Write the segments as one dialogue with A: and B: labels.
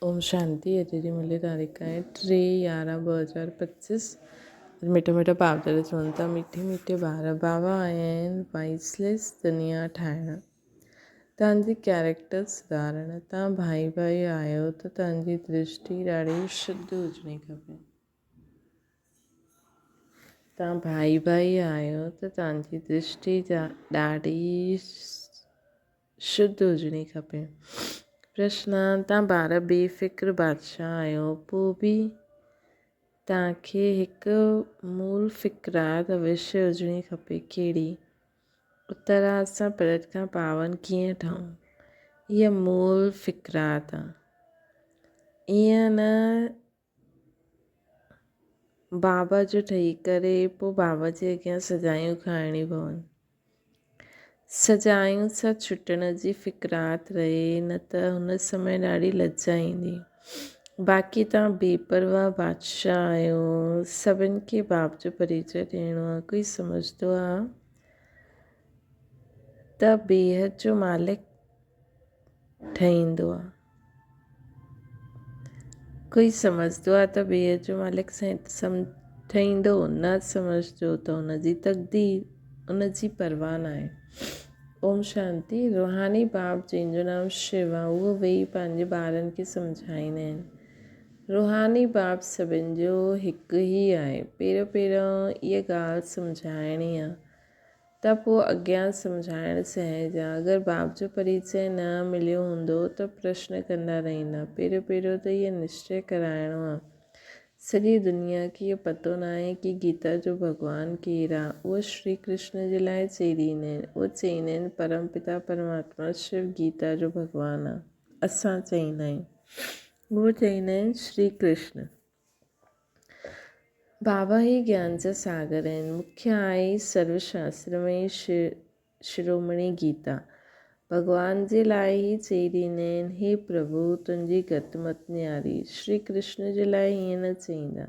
A: اوم شانتي اڄ جي ملي تاريخ آهي 3/11/2025 مٺا مٺا پاپدر چون ٿا مٺي مٺي ٻار بابا آيا آهن وائسليس دنيا ٺاهڻ تان جي ڪيريڪٽر سڌارڻ تان ڀائي ڀائي آهيو ته تان جي درشٽي ڏاڍي شڌ هجڻي کپي تان ڀائي ڀائي آهيو ته تان جي درشٽي ڏاڍي شڌ هجڻي کپي. پرشن، توهان ٻار بي فڪر بادشاهه آهيو، پوء به توهان کي هڪ مول فڪرات اوشيه هجڻي کپي، ڪهڙي؟ اتر، اسان پرت کان پاون ڪيئن ٺهون؟ هيء مول فڪرات آ. ائين نه بابا جو ٺهي ڪري پوء بابا جي اڳيان سزايون کائڻيون پون. سزايون سان ڇٽڻ جي فڪرات رهي نه ته هن سمي ڏاڍي لڄا ايندي. باقي توهان بي پرواهه بادشاهه آهيو، سڀن کي باپ جو پريچي ڏيڻو آهي. ڪوئي سمجهندو آهي ته بيحد جو مالڪ ٺهيندو آهي. ڪوئي سمجهندو آهي ته ٻئي جو مالڪ ٺهيندو، نه سمجهندو ته ان جي تقدير، ان جي پرواهه ناهي. اوم شانتي. روحاني باپ جنهن جو نام شو آهي اهو ويهي پنهنجي ٻارن کي سمجهائيندا آهن. روحاني باپ سڀن جو هڪ ئي آهي. پهريون پهريون اها ڳالهه سمجهائڻي آهي. ته پوء اڳيان سمجهائڻ سهج آ. اگر باپ جو پريچئه نه مليو هوندو ته پرشن ڪندا رهندا. پهريون پهريون ته اهو نشچئه ڪرائڻو آ. سڄي دنيا کي اهو پتو ناهي ڪي گيتا جو ڀڳوان ڪير آ. اهو شري ڪرشن جي لاء چئي ڏيندا آهن. اهو چئيندا آهن پرم پتا پرماتما شو گيتا جو ڀڳوان آ. اسان چئيندا آهيون. اهو چئيندا آهن شري ڪرشن. بابا هي گيان جا ساگر آهن. مکيه آهي سرو شاستر ۾ شرومڻي گيتا. ڀڳوان جي لاء هي چئي ڏيندا آهن، هي پرڀو تنهنجي گت مت نياري. شري ڪرشن جي لاء هيئن نه چئيندا.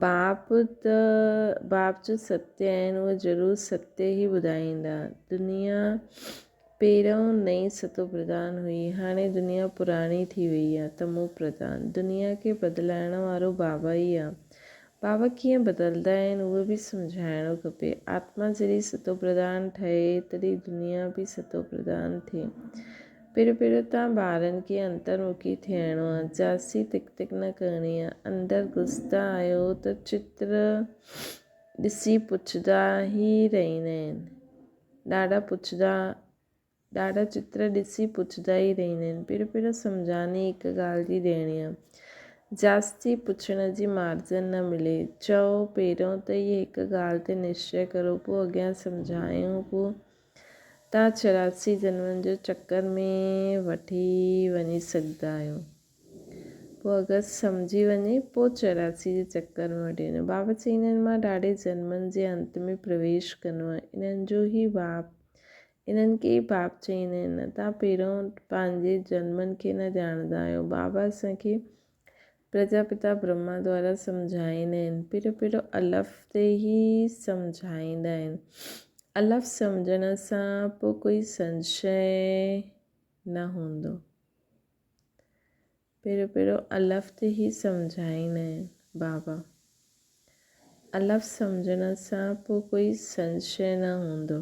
A: باپ ته باپ جو ستيه آهن اهو ضرور ستيه ئي ٻڌائيندا. دنيا پهريون نئين ستو پرڌان هئي، هاڻي دنيا پراڻي ٿي وئي آ، تمو پرڌان. دنيا کي بدلائڻ وارو بابا ئي آ. بابا ڪيئن بدلدا آهن اهو به سمجهائڻو کپي. آتما جڏهن ستو پرڌان ٺهي تڏهن دنيا به ستو پرڌان ٿئي. پهريون پهريون تان ٻارن کي انترمکي ٿيڻو آ، جاسي تڪ تڪ نه ڪرڻي آ. اندر گهسندا آهيو ته چتر ڏسي پڇندا ئي رهندا آهن. ڏاڍا پڇدا، ڏاڍا چتر ڏسي پڇدا ئي رهندا آهن. پهريون پهريون سمجهاڻي هڪ ڳالهه جي ڏيڻي آ. جاستي پڇڻ جي مارجن نه ملي. چئو، پهريون ته هيء هڪ ڳالهه تي نشچي ڪرو، پوء اڳيان سمجهايون، پوء تان 84 جنمن جو چڪر ۾ وٺي وڃي سگهندا آهيو. پوء اگر سمجهي وڃي، پوء 84 جي چڪر ۾ وٺي وڃو. بابا چئيندا آهن، مان ڏاڍي جنمن جي انت ۾ پرويش ڪندو آهيان. انهن جو ئي باپ، انهن کي ئي باپ چئيندا آهن. نه توهان پهريون پنهنجي جنمن کي نه ڄاڻندا آهيو. بابا اسان کي پرجاپتا برهما دوارا سمجهائيندا آهن. پهريون پهريون الف تي ئي سمجهائيندا آهن. الف سمجهڻ سان پوء ڪوئي سنشي نه هوندو. پهريون پهريون الف تي ئي سمجهائيندا آهن بابا. الف سمجهڻ سان پوء ڪوئي سنشي نه هوندو.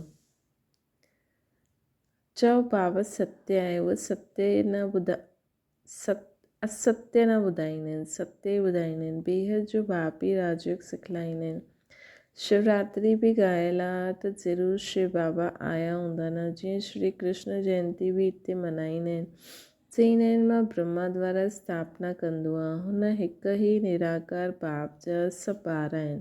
A: چئو بابا ستيه آهي اهو ستيه نه ٻڌا ست اسستيه نه ٻڌائيندا آهن ستيه ئي ٻڌائيندا آهن. بيحد جو باپ ئي راجيوگ سکلائيندا آهن. شوراتري به ڳايل آ ته ضرور شو بابا آيا هوندا نه جيئن شري ڪرشن جينتي به هتي منائيندا آهن. چئيندا آهن مان برهما دوارا اسٿاپنا ڪندو آهيان. هن هڪ ئي نراڪار باپ جا سڀ ٻار آهن.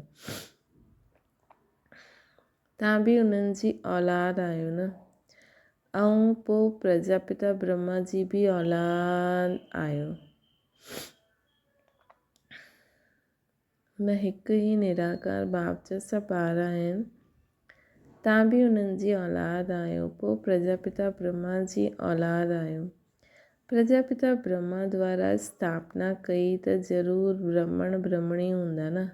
A: توهان به انهن جي اولاد آهيو نه. ۽ پوء پرجاپتا برهما جي به اولاد آهيو. هن هڪ ئي نراڪار باپ جا سڀ ٻار آهن. توهان به انهن جي اولاد آهيو. پوء پرجاپتا برهما جي اولاد آهيو. پرجاپتا برهما دوارا اسٿاپنا ڪئي ته ضرور برهمڻ برهمڻي هوندا نه.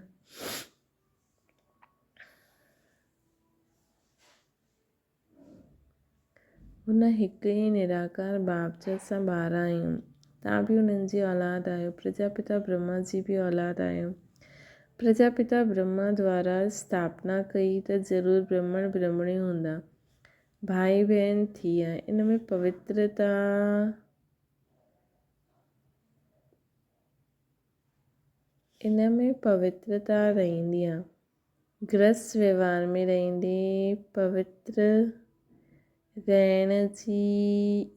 A: هن هڪ ئي نراڪار باپ جا اسان ٻار آهيون. توهان به انهن جي اولاد آهيو. پرجاپتا برهما جي به اولاد آهيو. پرجاپتا برهما دوارا اسٿاپنا ڪئي ته ضرور برهمڻ برهمڻيون هوندا. ڀائي ڀيڻ ٿي آهي. ان ۾ پوترتا. ان ۾ پوترتا رهندي آ. گرهست وهنوار ۾ رهندي پوتر رهڻ جي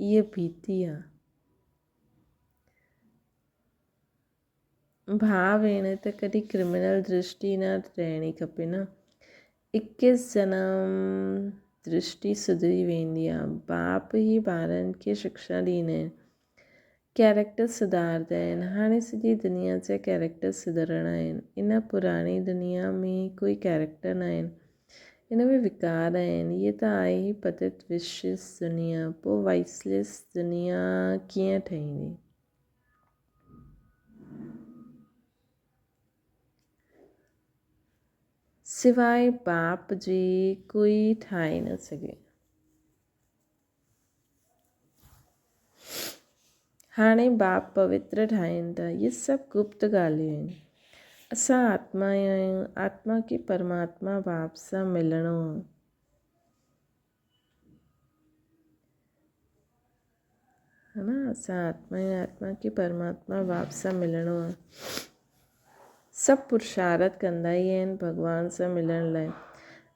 A: اها ڀيتي آ. ڀاء ڀيڻ ته ڪڏهن ڪرمنل درشٽي نه رهڻي کپي نه. اڪيس جنم درشٽي سڌري ويندي آ. باپ ئي ٻارن کي شڪشا ڏيندا آهن. ڪيريڪٽر سڌاردا آهن. هاڻي سڄي دنيا جا ڪيريڪٽر سڌرڻا آهن. ان پراڻي دنيا ۾ ڪوئي ڪيريڪٽر نه آهن. ان ۾ وڪار آهن. هيء ته آهي ئي پتت وشيس دنيا. پوء وائسليس دنيا ڪيئن ٺهندي؟ سواء باپ جي ڪوئي ٺاهي نه سگهي. هاڻي باپ پوتر ٺاهين ٿا. اهي سڀ گپت ڳالهيون آهن. اسان آتمائون آهيون. آتما کي پرماتما باپ سان ملڻو آهي. ها نه اسان آتما آهيون. آتما کي پرماتما باپ سان ملڻو آهي. سڀ پرشارٿ ڪندا ئي آهن ڀڳوان سان ملڻ لاء.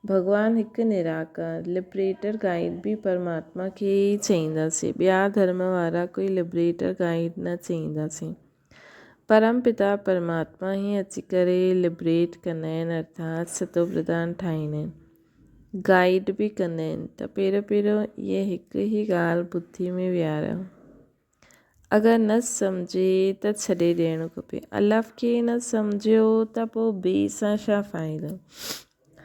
A: ڀڳوان هڪ نراڪار، لبريٽر گائيڊ به پرماتما کي ئي چئينداسين. ٻيا ڌرم وارا ڪوئي لبريٽر گائيڊ نه چئينداسين. پرم پتا پرماتما ئي اچي ڪري لبريٽ ڪندا آهن ارٿات ستوپرڌان ٺاهيندا آهن. گائيڊ به ڪندا آهن ته پهريون پهريون اهي هڪ ئي ڳالهه ٻڌي ۾ ويهاريو. اگر نه سمجهي ته ڇڏي ڏيڻو کپي. الف کي نه سمجهيو ته پوء بي سان ڇا فائدو؟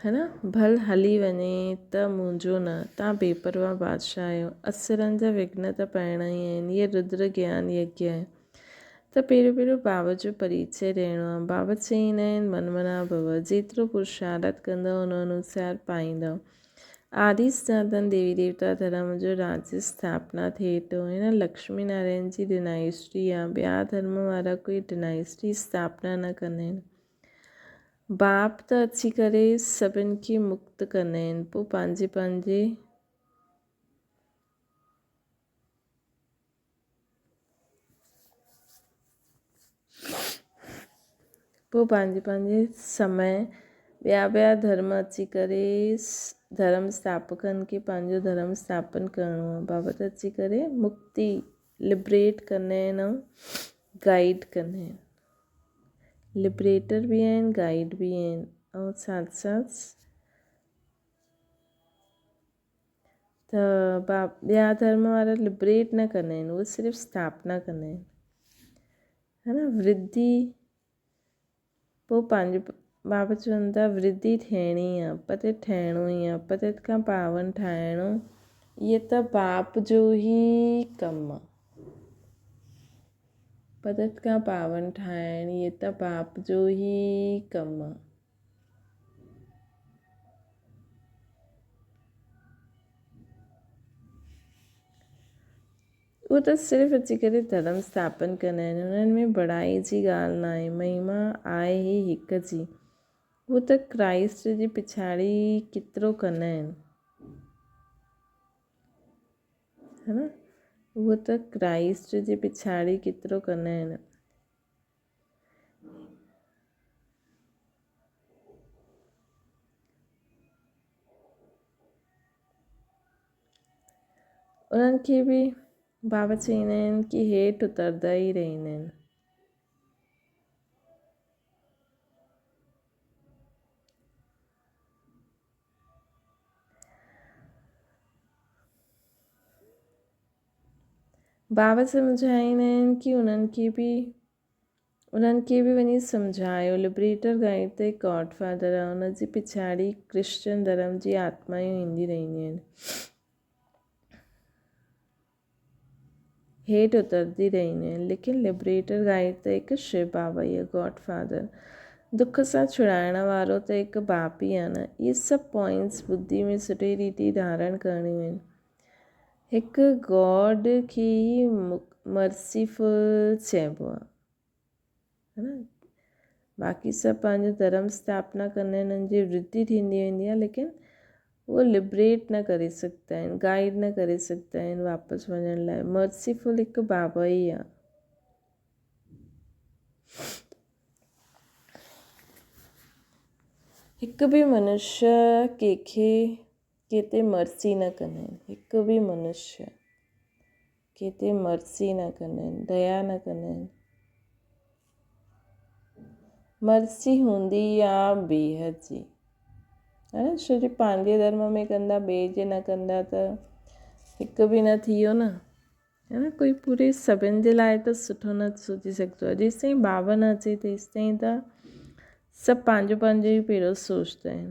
A: ها نه؟ ڀل هلي وڃي ته منهنجو نه. تان بيپرواهه بادشاهه آهيو. اسرن جا وگهن ته پئڻا ئي آهن. هيء ردر گيان يگيه آهي ته پهريون پهريون بابا جو پريچئه ڏيڻو آهي. بابا چئيندا آهن من منا ڀو. جيترو پرشارٿ ڪندؤ ان انوسار پائيندؤ. آدي سناتن ديوي ديوتا ڌرم جو راجيه اسٿاپنا ٿئي ٿو. هن لڪشمي نارائڻ جي ڊنائسٽي آ. ٻيا ڌرم وارا ڪوئي ڊنائسٽي اسٿاپنا نه ڪندا آهن. باپ ته اچي ڪري سڀن کي مڪت ڪندا آهن پوء پنهنجي پنهنجي. پوء پنهنجي پنهنجي سمي ٻيا ٻيا ڌرم اچي ڪري ڌرم اسٿاپڪن کي پنهنجو ڌرم اسٿاپن ڪرڻو آهي بابت اچي ڪري مڪتي لبريٽ ڪندا آهن ۽ گائيڊ ڪندا آهن لبريٽر به آهن گائيڊ به آهن ۽ ساٿ ساٿ ته ٻيا ڌرم وارا لبريٽ نه ڪندا آهن اهي صرف اسٿاپنا ڪندا آهن ها نه ورڌي پوء پنهنجو بابا چون ٿا ورڌي ٿيڻي آ پتت ٺهڻو ئي آ پتت کان پاون ٺاهڻو اهي ته باپ جو ئي ڪم آ پتت کان پاون ٺاهڻ اهي ته باپ جو ئي ڪم آ. اهو ته صرف اچي ڪري ڌرم اسٿاپن ڪندا آهن انهن ۾ بڙائي جي ڳالهه نه آهي مهما آهي ئي هڪ جي هو ته ڪرائسٽ جي پڇاڙي ڪيترو ڪندا آهن ها نه اهو ته ڪرائسٽ جي پڇاڙي ڪيترو ڪندا آهن انهن کي به بابا چئيندا آهن ڪي هيٺ اتردا ئي رهندا آهن. بابا سمجهائيندا آهن ڪي انهن کي به انهن کي به وڃي سمجهايو لبريٽر گائيڊ ته هڪ گاڊ فادر آهي ان جي پڇاڙي ڪرسچن ڌرم جي آتمائون ايندي رهنديون آهن هيٺ اترندي رهنديون آهن ليڪن لبريٽر گائيڊ ته هڪ شو بابا ئي آهي گاڊ فادر دک سان ڇڙائڻ وارو ته هڪ باپ ئي آهي نه اهي سڀ پوائنٽس ٻڌي ۾ سٺي ريتي ڌارڻ ڪرڻيون آهن هڪ گاڊ کي ئي مرسيفل چئبو آهي. ها نه باقي سڀ پنهنجو ڌرم اسٿاپنا ڪندا آهن انهن جي ورڌي ٿيندي ويندي آهي ليڪن اهو لبريٽ نه ڪري سگهندا آهن گائيڊ نه ڪري سگهندا آهن واپس وڃڻ لاء مرسيفل هڪ بابا ئي آهي. هڪ به منشيه ڪنهن کي ڪنهن تي مرسي نه ڪندا آهن هڪ به منشيه ڪنهن تي مرسي نه ڪندا آهن ديا نه ڪندا آهن مرسي هوندي آ بيحد جي ها نه ڇو جي پنهنجي ڌرم ۾ ڪندا ٻئي جي نه ڪندا ته هڪ به نه ٿي ويو نه ها نه ڪوئي پوري سڀن جي لاء ته سٺو نه سوچي سگهندو آهي جيستائين بابا نه اچي تيستائين ته سڀ پنهنجو پنهنجو ئي پهريون سوچدا آهن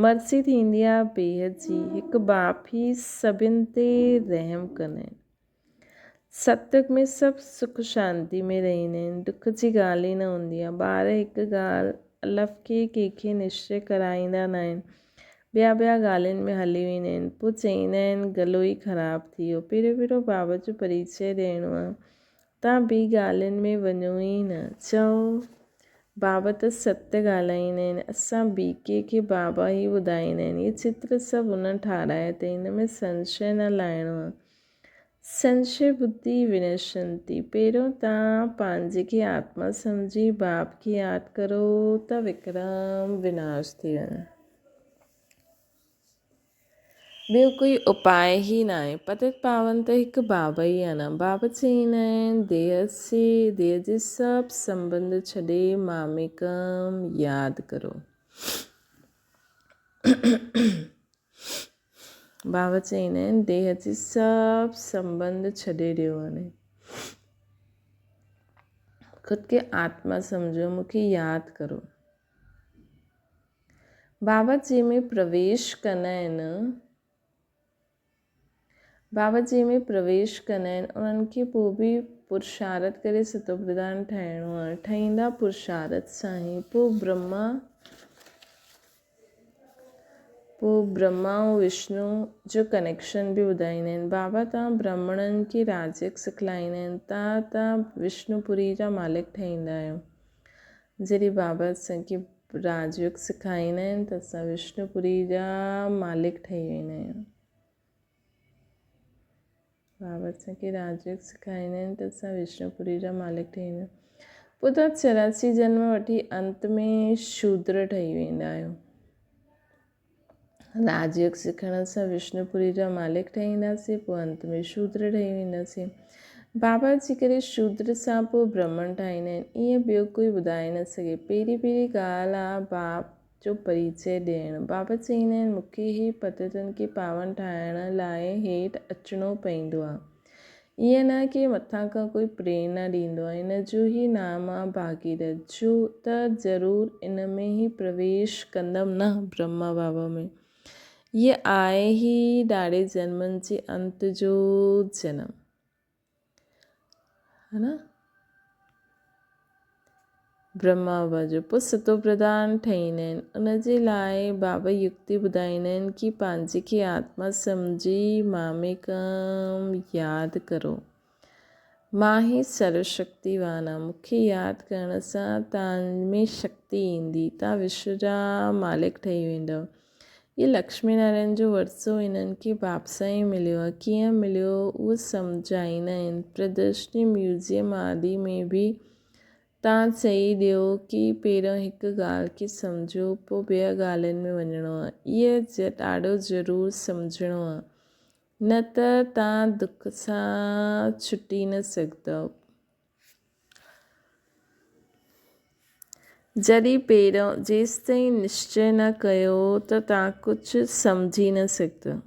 A: مرضي ٿيندي آ بيحد جي، هڪ باپ ئي سڀن تي رحم ڪندا آهن. ستيگ ۾ سڀ سک شانتي ۾ رهندا آهن، ڏک جي ڳالهه ئي نه هوندي آ. ٻار هڪ ڳالهه الف کي ڪنهن کي نشچي ڪرائيندا ناهن، ٻيا ٻيا ڳالهين ۾ هلي ويندا آهن، پوء چئيندا آهن گلو ئي خراب ٿي ويو. پهريون پهريون بابا جو پريچيه ڏيڻو آ. تان ٻي ڳالهين ۾ وڃو ئي نه. چئو، بابا ته ست ڳالهائيندا آهن، اسان بي ڪي کي بابا ئي ٻڌائيندا آهن. اهي چتر سڀ انهن ٺارايا اٿئي، ان ۾ سنشي نه لاهڻو آهي. سنشي ٻڌي ونشنتي. پهريون تان پنهنجي کي آتما سمجهي باپ کي ياد ڪرو ته وڪرم وناش ٿي وڃي. ٻيو ڪوئي اپاء ئي ناهي. پتت پاون ته هڪ بابا ئي آهي نه. بابا چئيندا آهن، ديهه سي ديهه جي سڀ سنٻنڌ ڇڏي ماميڪم ياد ڪرو. بابا چئيندا آهن، ديهه جي سڀ سنٻنڌ ڇڏي ڏيو هاڻي. خود کي آتما سمجهو، مون کي ياد ڪرو. بابا جي ۾ پرويش ڪندا آهن بابا جي ۾ پرويش ڪندا آهن انهن کي پوء به پرشارت ڪري ستو پرڌان ٺاهڻو آهي ٺهيندا پرشارت سان ئي پوء برهما پوء برهما ۽ وشنو جو ڪنيڪشن به ٻڌائيندا آهن بابا تان برهمڻن کي راجيڪ سکلائيندا آهن تان تان وشنو پوري جا مالڪ ٺهيندا آهيو جڏهن بابا اسان کي راج يوگ سکائيندا آهن ته اسان وشنو پوري جا مالڪ ٺهي ويندا آهيون. بابا اسان کي راج يوگ سکائيندا آهن ته اسان وشنو پوري جا مالڪ ٺهي ويندا آهيون. پوء توهان 84 جنم وٺي انت ۾ شودر ٺهي ويندا آهيو. راج يوگ سکڻ سان وشنو پوري جا مالڪ ٺهي وينداسين پوء انت ۾ شودر ٺهي وينداسين. بابا جي ڪري شودر سان پوء برهمڻ ٺاهيندا آهن ائين ٻيو ڪوئي ٻڌائي نه سگهي. پهرين پهرين ڳالهه آ باپ جو پريچيه ڏيڻ. بابا چئيندا آهن مونکي هي پتيتن کي پاون ٺاهڻ لاء هيٺ اچڻو پئيندو آ. ائين نه ڪي مٿان کان ڪوئي پريرنا ڏيندو آهي، ان جو ئي نام آ ڀاگيرٿ، جو ته ضرور ان ۾ ئي پرويش ڪندم نه برهما بابا ۾. هيء آهي ئي ڏاڍي جنمن جي انت جو جنم. ها نه؟ برهما بابا جو پوء ستو پرڌان ٺهيندا آهن ان جي لاء بابا يڪتي ٻڌائيندا آهن ڪي پنهنجي کي آتما سمجهي ماميڪم ياد ڪرو مان ئي سرو شڪتيوان آهيان مون کي ياد ڪرڻ سان توهان ۾ شڪتي ايندي توهان وشو جا مالڪ ٺهي ويندؤ هي لڪشمي نارائڻ جو ورثو هنن کي باپ سان ئي مليو آهي. ڪيئن مليو اهو سمجهائيندا آهن. پردرشني، ميوزيم آدي ۾ به تان چئي ڏيو ڪي پهريون هڪ ڳالهه کي سمجهو پوء ٻين ڳالهين ۾ وڃڻو آهي. اهي ڏاڍو ضرور سمجهڻو آهي. نه ته تان دک سان ڇٽي نه سگهندؤ. جڏهن پهريون جيستائين نشچي نه ڪيو ته توهان ڪجهه سمجهي نه سگهندؤ.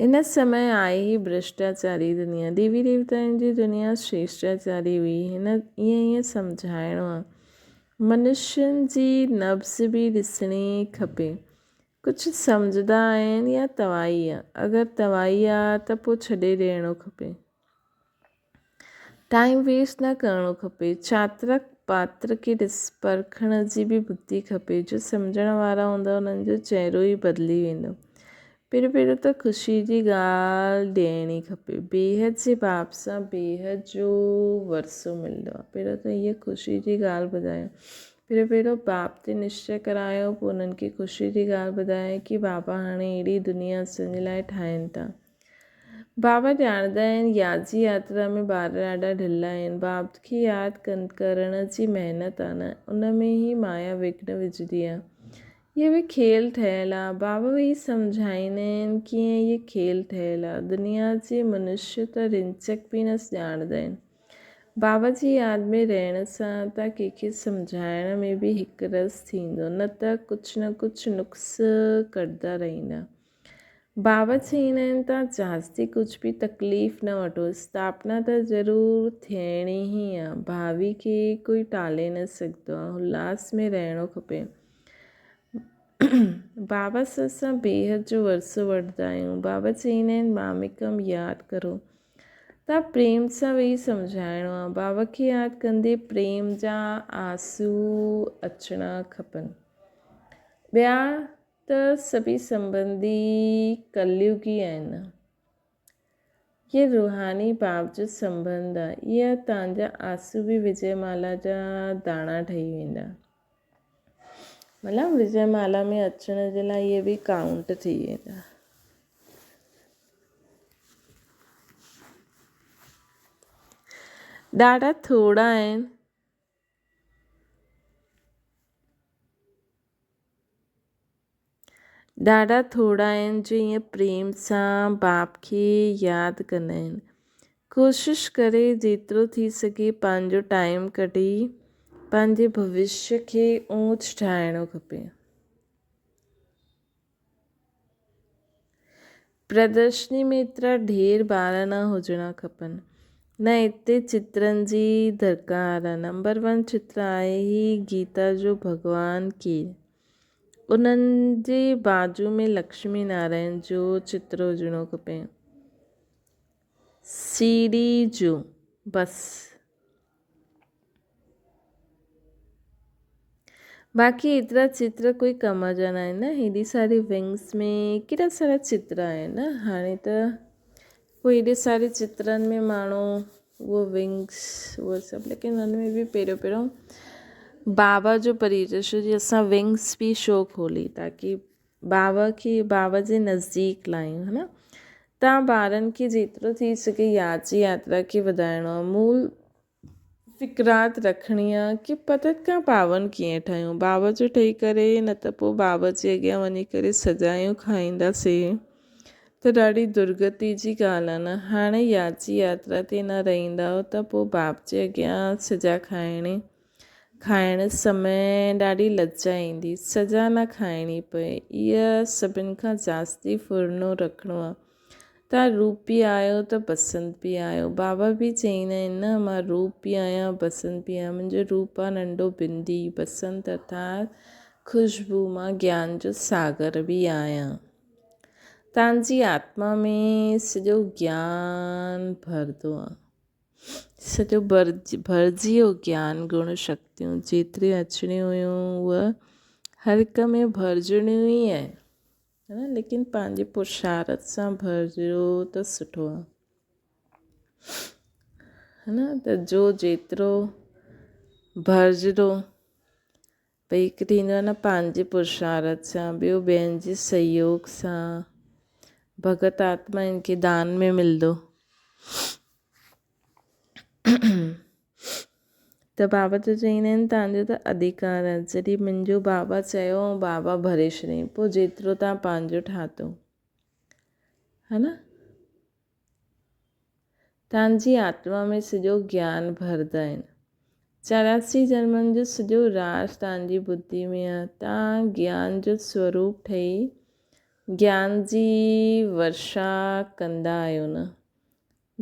A: هن سمي آئي هي ڀرشٽاچاري دنيا. ديوي ديوتائن جي دنيا شريشٽاچاري هئي. هن ائين ائين سمجهائڻو آهي. منشين جي نبض به ڏسڻي کپي. ڪجهه سمجهندا آهن يا توائي آ؟ اگر توائي آ ته پوء ڇڏي ڏيڻو کپي. ٽائيم ويسٽ نه ڪرڻو کپي. چاترڪ پاتر کي ڏس پرکڻ جي به ٻڌي کپي. جو سمجهڻ وارا هوندا انهن جو چهرو ئي بدلي ويندو. پهريون پهريون ته خوشي جي ڳالهه ڏيڻي کپي. بيحد جي باب سان بيحد جو ورثو ملندو آهي. پهريون ته هيء خوشي جي ڳالهه ٻڌايو. پهريون پهريون باپ تي نشچي ڪرايو، پوء انهن کي خوشي جي ڳالهه ٻڌايو ڪي بابا هاڻي اهڙي دنيا اسان جي لاء ٺاهين ٿا. بابا ڄاڻندا آهن ياد جي ياترا ۾ ٻار ڏاڍا ڍلا آهن. باپ کي ياد ڪرڻ جي محنت آ نه، ان ۾ ئي مايا وگهن وجهندي آ. اهي به کيل ٺهيل آ. بابا ويهي سمجهائيندا آهن ڪيئن اهي کيل ٺهيل آ. دنيا جي منشي ته رنچڪ به نه ڄاڻندا آهن. بابا جي ياد ۾ رهڻ سان ته ڪنهن کي سمجهائڻ ۾ به هڪ رس ٿيندو نه ته ڪجهه نه ڪجهه نقص ڪڍندا رهندا. بابا چئيندا آهن ته جاستي ڪجهه به تڪليف نه وٺو، اسٿاپنا ته ضرور ٿيڻي ئي آ، ڀاوي کي ڪوئي ٽالي نه سگهندو آ، الهاس ۾ رهڻو کپي. بابا سان اسان بيحد جو ورثو وٺندا آهيون. بابا چئيندا آهن مامڪم ياد ڪرو. ته پريم سان ويهي سمجهائڻو آ. بابا کي ياد ڪندي پريم جا آنسو اچڻا کپن. ٻيا ته سڀئي سنٻنڌي ڪليوگي آهن. اهي روحاني باپ جو سنٻنڌ آهي. اها توهان جا آنسو به وجي مالا جا داڻا ٺهي ويندا. مطلب وجي مالا ۾ اچڻ جي لاء اهي به ڪائونٽ ٿي ويندا. ڏاڍا ٿورا آهن. ڏاڍا ٿورا آهن جو ائين پريم سان باپ کي ياد ڪندا آهن. ڪوشش ڪري جيترو ٿي سگهي پنهنجو ٽائيم ڪڍي پنهنجي ڀوشيه کي اونچ ٺاهڻو کپي. پردرشني ۾ ايترا ڍير ٻار نه هجڻا کپن. نه اتي چترن جي درڪار آ. نمبر ون چتر آهي هي گيتا جو ڀڳوان ڪير. انهن جي باجو ۾ لڪشمي نارائڻ جو چتر هجڻو کپي. سيڙهي جو بس. باقي ايترا چتر ڪوئي ڪم جا نه آهن نه هيڏي ساري ونگس ۾ ڪيڏا سارا چتر آهن نه هاڻي ته پوء هيڏي ساري چترن ۾ ماڻهو اهو ونگس اهو سڀ ليڪن ان ۾ به پهريون پهريون بابا جو پريچو ڇو جي اسان ونگس به شو کولي تاڪي بابا کي بابا جي نزديڪ لايون هي نا تان ٻارن کي جيترو ٿي سگهي ياد جي ياترا کي وڌائڻو آهي مول فڪرات رکڻي آ ڪي پتت کان پاون ڪيئن ٺاهيون بابا جو ٺهي ڪري نه ته پوء بابا جي اڳيان وڃي ڪري سزايون کائينداسين ته ڏاڍي درگتي جي ڳالهه آ نه هاڻي ياد جي ياترا تي نه رهندائو ته پوء باپ جي اڳيان سزا کائڻي کائڻ سمي ڏاڍي لڄا ايندي سزا نه کائڻي پئي اها سڀن کان جاستي ڦرنو رکڻو آ تان روپ به آيو ته بسنت به آيو. بابا به چئيندا آهن نه مان روپ به آهيان بسنت به آهيان. منهنجو روپ آ ننڍو بندي، بسنت ارٿات خوشبو، مان گيان جو ساگر به آهيان. تان جي آتما ۾ سڄو گيان ڀردو آ. سڄو ڀرجي ويو گيان گڻ شڪتيون جيتريون اچڻيون هيون اهي هر هڪ ۾ ڀرجڻيون ئي آهن. ها ليڪن پنهنجي پرشارت سان ڀرجو ته سٺو آ ها نه ته جو جيترو ڀرجندو ڀئي هڪ ٿيندو آهي نه پنهنجي پرشارت سان ٻيو ٻين جي سهيوگ سان ڀڳت آتما ان کي دان ۾ ملندو. ته بابا ته چئيندا آهن توهان جو ته اڌيڪار آهي جڏهن منهنجو بابا چيو ۽ بابا ڀري ڇڏيائين پوء جيترو توهان پنهنجو ٺاهتو ها نه توهان جي آتما ۾ سڄو گيان ڀردا آهن 84 جنمن جو سڄو راز توهان جي ٻڌي ۾ آهي توهان گيان جو سوروپ ٺهي گيان جي ورشا ڪندا آهيو نه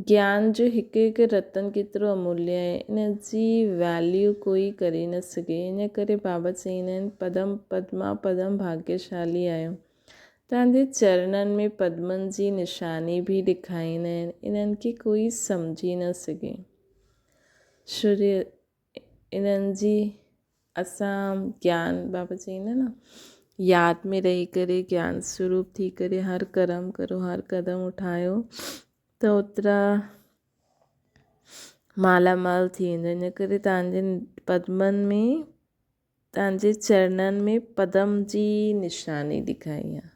A: گيان جو هڪ هڪ رتن ڪيترو اموليه آهي، ان جي ويليو ڪوئي ڪري نه سگهي. ان ڪري بابا چئيندا آهن، پدم پدما پدم ڀاگيشالي آهيو. توهان جي چرڻن ۾ پدمن جي نشاني به ڏيکاريندا آهن، انهن کي ڪوئي سمجهي نه سگهي. شري انهن جي اسان گيان بابا چئيندا نه ياد ۾ رهي ڪري گيان سوروپ ٿي ڪري هر ڪرم ڪرو، هر قدم اٺايو ته اوترا مالا مال ٿي ويندو. ان ڪري توهان جي پدمن ۾ توهان جي چرنن ۾ پدم جي نشاني ڏيکائي آهي.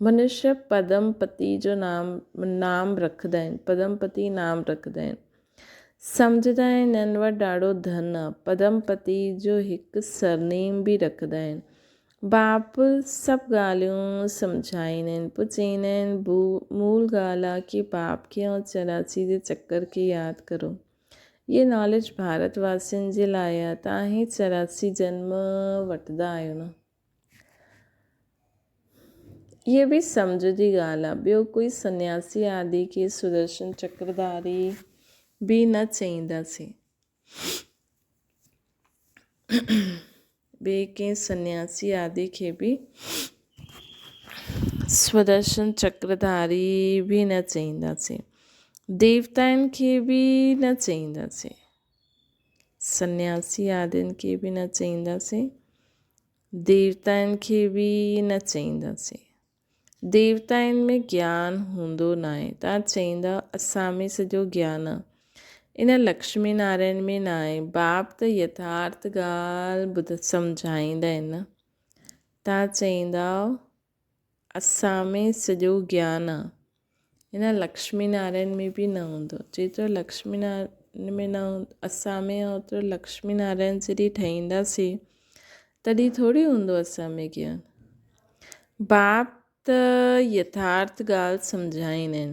A: منشيه پدم پتي جو نام نام رکندا آهن، پدم پتي نام رکندا آهن. سمجهندا آهن هنن وٽ ڏاڍو ڌن آ. پدم پتي جو هڪ سرنيم به رکندا آهن. باپ سڀ ڳالهيون سمجهائيندا آهن. پوء چئيندا آهن مول ڳالهه آ ڪي باپ کي ۽ 84 جي چڪر کي ياد ڪرو. هيء ناليج ڀارت واسين جي لاء آ. توهان هي 84 جنم وٺندا آهيو نه. اها به سمجهه جي ڳالهه آهي. ٻيو ڪوئي سنياسي آدي کي سدرشن چڪرڌاري به نه چئينداسين. ٻئي ڪنهن سنياسي آدي کي به سدرشن چڪرڌاري به نه چئينداسين. ديوتائن کي به نه چئينداسين. سنياسي آدين کي به نه چئينداسين. ديوتائن کي به نه چئينداسين. ديوتائن ۾ گيان هوندو ناهي. توهان چئيندا اسان ۾ سڄو گيان آ. ان لڪشمي نارائڻ ۾ ناهي. باپ ته يٿارٿ ڳالهه ٻڌ سمجهائيندا آهن نه. توهان چئيندا اسان ۾ سڄو گيان آ. هن لڪشمي نارائڻ ۾ به نه هوندو. جيترو لڪشمي نارائڻ ۾ نه هوندو اسان ۾ اوترو لڪشمي نارائڻ جڏهن ٺهينداسين تڏهن ٿوري هوندو اسان ۾ گيان. باپ ته يٿارٿ ڳالهه سمجهائيندا آهن.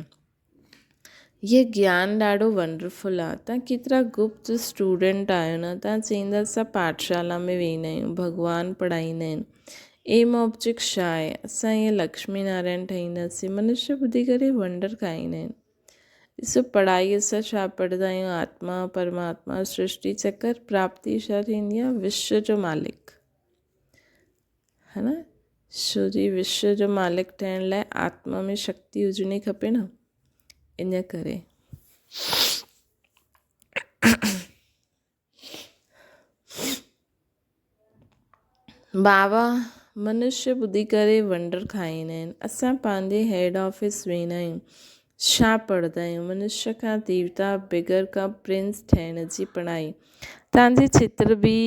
A: هيء گيان ڏاڍو ونڊرفل آ. تان ڪيترا گپت اسٽوڊنٽ آهيو نه. تان چئيندا اسان پاٺشالا ۾ ويندا آهيون، ڀڳوان پڙهائيندا آهن. ايم آبجيڪٽ ڇا آهي؟ اسان ائين لڪشمي نارائڻ ٺهينداسين. منشيه ٻڌي ڪري ونڊر کائيندا آهن. ڏسو پڙهائي اسان ڇا پڙهندا آهيون؟ آتما، پرماتما، سرشٽي چڪر، پراپتي ڇا ٿيندي آهي؟ وشو جو مالڪ. ها نه؟ شو جي وشو جو مالڪ ٺهڻ لاء آتما ۾ شڪتي هجڻي کپي نه. ان ڪري بابا منشيه ٻڌي ڪري ونڊر کائيندا آهن. اسان پنهنجي هيڊ آفيس ويندا آهيون. ڇا پڙهندا آهيون؟ منشيه کان ديوتا بگر کان پرنس ٺهڻ جي پڙهائي. توهان جي چتر به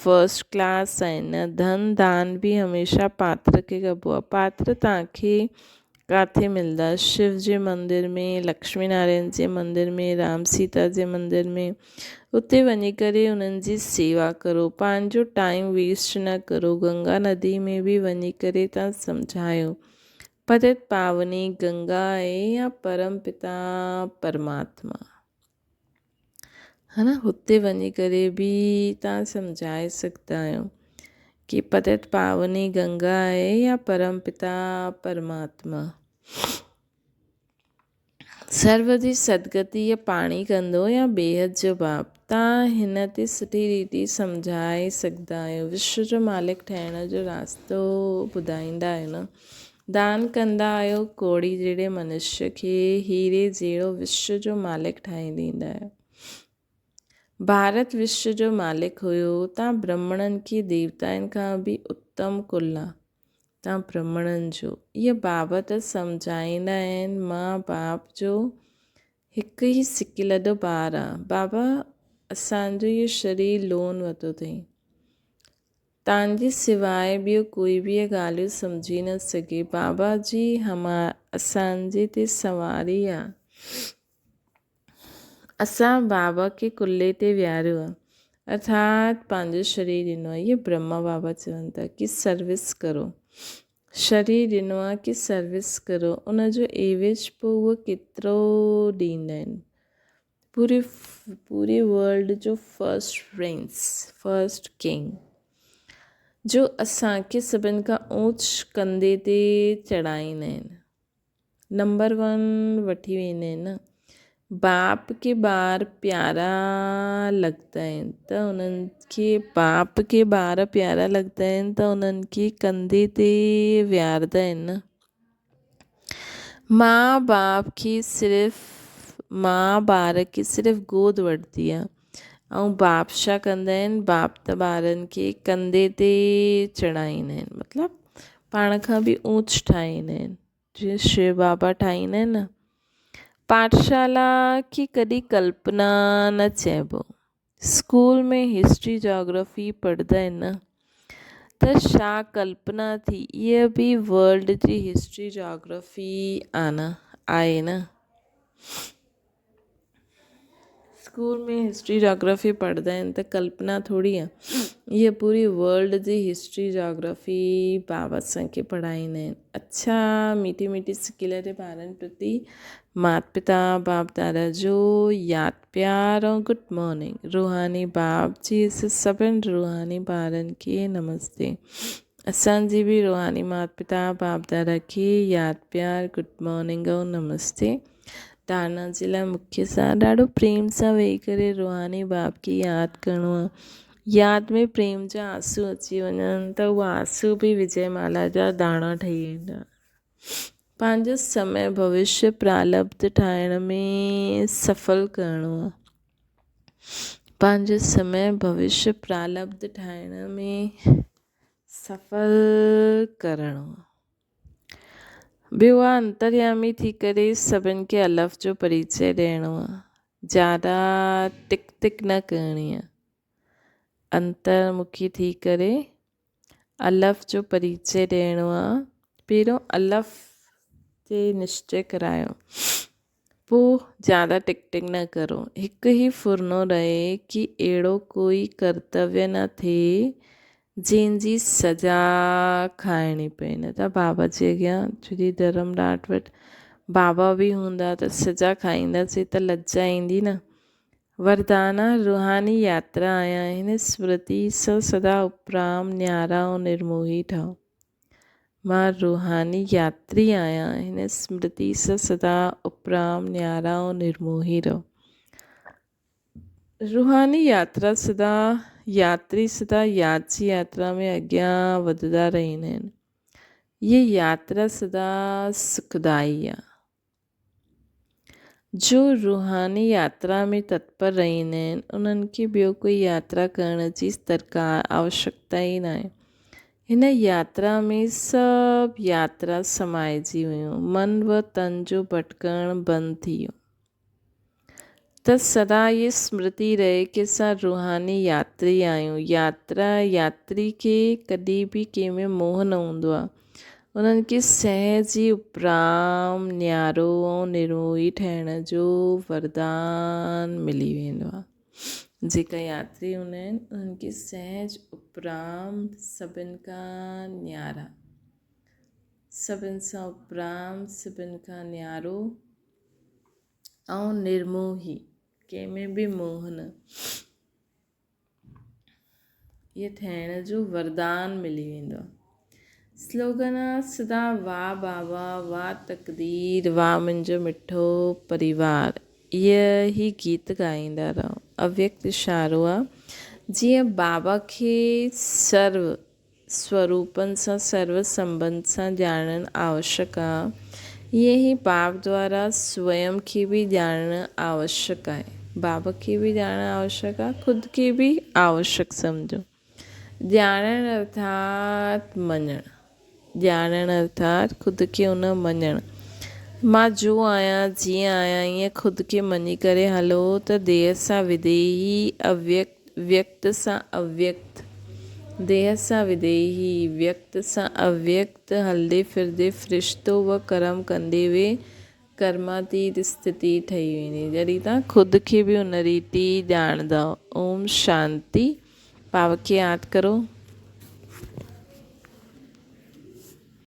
A: فرسٽ ڪلاس آهن. ڌن دان به هميشه پاتر کي ڪبو آهي. پاتر توهان کي ڪاٿي ملندا؟ شو جي مندر ۾، لڪشمي نارائڻ جي مندر ۾، رام سيتا جي مندر ۾. اتي وڃي ڪري انهن جي سيوا ڪرو. پنهنجو ٽائيم ويسٽ نه ڪرو. گنگا ندي ۾ به وڃي ڪري توهان سمجهايو. پتت پاوني گنگا آهي يا پرم پتا پرماتما؟ ها نه هتي وڃي ڪري به توهان سمجهائي سگهندا آهيو ڪي پتت پاوني گنگا آهي يا پرم پتا پرماتما. سرو جي سدگتي يا پاڻي ڪندو يا بيحد جو باپ. توهان هن تي سٺي ريتي سمجهائي سگهندا آهيو. وشو جو مالڪ ٺهڻ جو راستو ٻڌائيندا آهيو نه. دان ڪندا آهيو ڪوڙي جهڙي منشيه کي هيري جهڙو وشو جو مالڪ ٺاهي ڏيندا آهيو. ڀارت وشو جو مالڪ هيو تان برهمڻن کي ديوتائن کان به اتم ڪل آ. تان برهمڻن جو. اهي بابت سمجهائيندا آهن مان باپ جو هڪ ئي سڪيلڌو ٻار آ. بابا اسان جو اهو شرير لون ورتو اٿئي. تان جي سواء ٻيو ڪوئي به اهي ڳالهيون سمجهي نه سگهي. بابا جي اسان جي تي سواري آ. اسان بابا کي ڪلهي تي ويهاريو آ. ارٿات پنهنجو شرير ڏنو آ. اهي برهما بابا چون ٿا ڪي سروس ڪرو. شرير ڏنو آ ڪي سروس ڪرو. ان جو عيوض پوء اهو ڪيترو ڏيندا آهن. پوري پوري ورلڊ جو فرسٽ پرنس، فرسٽ ڪنگ، جو اسان کي سڀن کان اوچ ڪنڌي تي چڙهائيندا آهن، نمبر ون وٺي ويندا آهن نه. باپ کي ٻار پيارا لڳندا آهن ته انهن کي باپ کي ٻار پيارا لڳندا آهن ته انهن کي ڪنڌي تي ويهاريندا آهن نه. ماء باپ کي صرف ماء ٻار کي صرف گود وٺندي آ. ۽ باپ ڇا ڪندا آهن؟ باپ ته ٻارن کي ڪنڌي تي چڙهائيندا آهن مطلب پاڻ کان به اوچ ٺاهيندا آهن جيئن شو بابا ٺاهيندا آهن نه. پاٺشالا کي ڪڏهن ڪلپنا نه چئبو. اسڪول ۾ هسٽري جاگرافي پڙهندا آهن نه ته ڇا ڪلپنا ٿي اها به ورلڊ جي هسٽري جاگرافي آ نه آهي نه. اسڪول ۾ هسٽري جاگرافي پڙهندا آهن ته ڪلپنا ٿوري آهي هيءَ پوري ورلڊ جي هسٽري جاگرافي بابا اسان کي پڙهائيندا آهن اڇا ميٺي ميٺي سڪيل جي ٻارن پرتي مات پتا باپ دادا جو ياد پيار ۽ گڊ مارننگ روحاني باپ جي سڀن روحاني ٻارن کي نمستي اسان جي به روحاني مات پتا باپ دادا کي ياد پيار گڊ مارننگ ۽ نمستي ڌارڻا جي لاء مکيه سان ڏاڍو پريم سان ويهي ڪري روحاني باپ کي ياد ڪرڻو آهي. ياد ۾ پريم جا آنسو اچي وڃن ته اهي آنسو به وجي مالا جا داڻا ٺهي ويندا. پنهنجو سمي ڀوشيه پرالبڌ ٺاهڻ ۾ سڦل ڪرڻو آهي. پنهنجو سمي ڀوشيه پرالبڌ ٺاهڻ ۾ سڦل ڪرڻو آهي. ٻيو آ انتريامي ٿي ڪري سڀن کي الف جو پريچي ڏيڻو آ. زياده ٽڪ ٽڪ نه ڪرڻي آ. انترمکي ٿي ڪري الف جو پريچي ڏيڻو آ. پهريون الف تي نشچي ڪرايو. پو زياده ٽڪ ٽڪ نه ڪرو. هڪ ئي ڦرنو رهي ڪي اهڙو ڪوئي ڪرتويه نه ٿئي جنهن جي سزا کائڻي پئي نه ته بابا جي اڳيان شري ڌرم راٽ وٽ بابا به هوندا ته سزا کائينداسين ته لڄا ايندي نه. وردانا روحاني ياترا آهيان هن سمرتي سان سدا اپرام نيارا ۽ نرموهي ٺهو. مان روحاني ياتري آهيان هن سمرتي سان سدا اپرام نيارا ۽ نرموهي رهو. روحاني ياترا سدا ياتري سدا ياد جي ياترا ۾ اڳيان وڌندا رهندا آهن. هيء ياترا سدا سکدائي آهي. جو روحاني ياترا ۾ تتپر رهندا آهن، انهن کي ٻيو ڪوئي ياترا ڪرڻ جي درڪار، آوشڪتا، ئي ناهي. هن ياترا ۾ سڀ ياترا سمائجي ويون. من و تن جو ڀٽڪڻ بند ٿي ويو. ته سدا اهي سمرتي رهي ڪي اسان روحاني ياتري آهيون. ياترا، ياتري کي ڪڏهن به ڪنهن ۾ موهه نه هوندو آهي. انهن کي سهج ئي اپرام، نيارو ۽ نروئي ٺهڻ جو وردان ملي ويندو آهي. جيڪا ياتري هوندا آهن، انهن کي سهج اپرام سڀن کان نيارا، سڀن سان اپرام، سڀن کان نيارو، ۽ نرموهي، ڪنهن ۾ به موهه نه، اهي ٺهڻ جو وردان ملي ويندو آهي. سلوگن آ سدا واهه بابا واهه تقدير واهه منهنجو مٺو پريوار. اهي هي گيت ڳائيندا رهو. اويڪت اشارو آ جيئن بابا کي سرو سوروپن سان سرو سنٻنڌ سان ڄاڻڻ آوشڪ آ، ائين ئي باب دوارا سوئم کي به ڄاڻڻ آوشڪ آهي. باب کي به ڄاڻڻ آوشڪ آ، خود کي به آوشڪ سمجهو. ڄاڻڻ ارٿات مڃڻ. ڄاڻڻ ارٿات خود کي ان مڃڻ. مان جو آهيان، جيئن آهيان، ائين خود کي مڃي ڪري هلو ته ديهه سان وديهي، اويڪت، ويڪت سان اويڪت، ديهه سان وديهي، ويڪت سان اويڪت، هلندي ڦرندي فرشتو و ڪرم ڪندي وي ڪرماتيت استٿي ٺهي ويندي جڏهن توهان خود کي به ان ريتي ڄاڻندؤ. اوم شانتي. پاوڪ کي ياد ڪرو.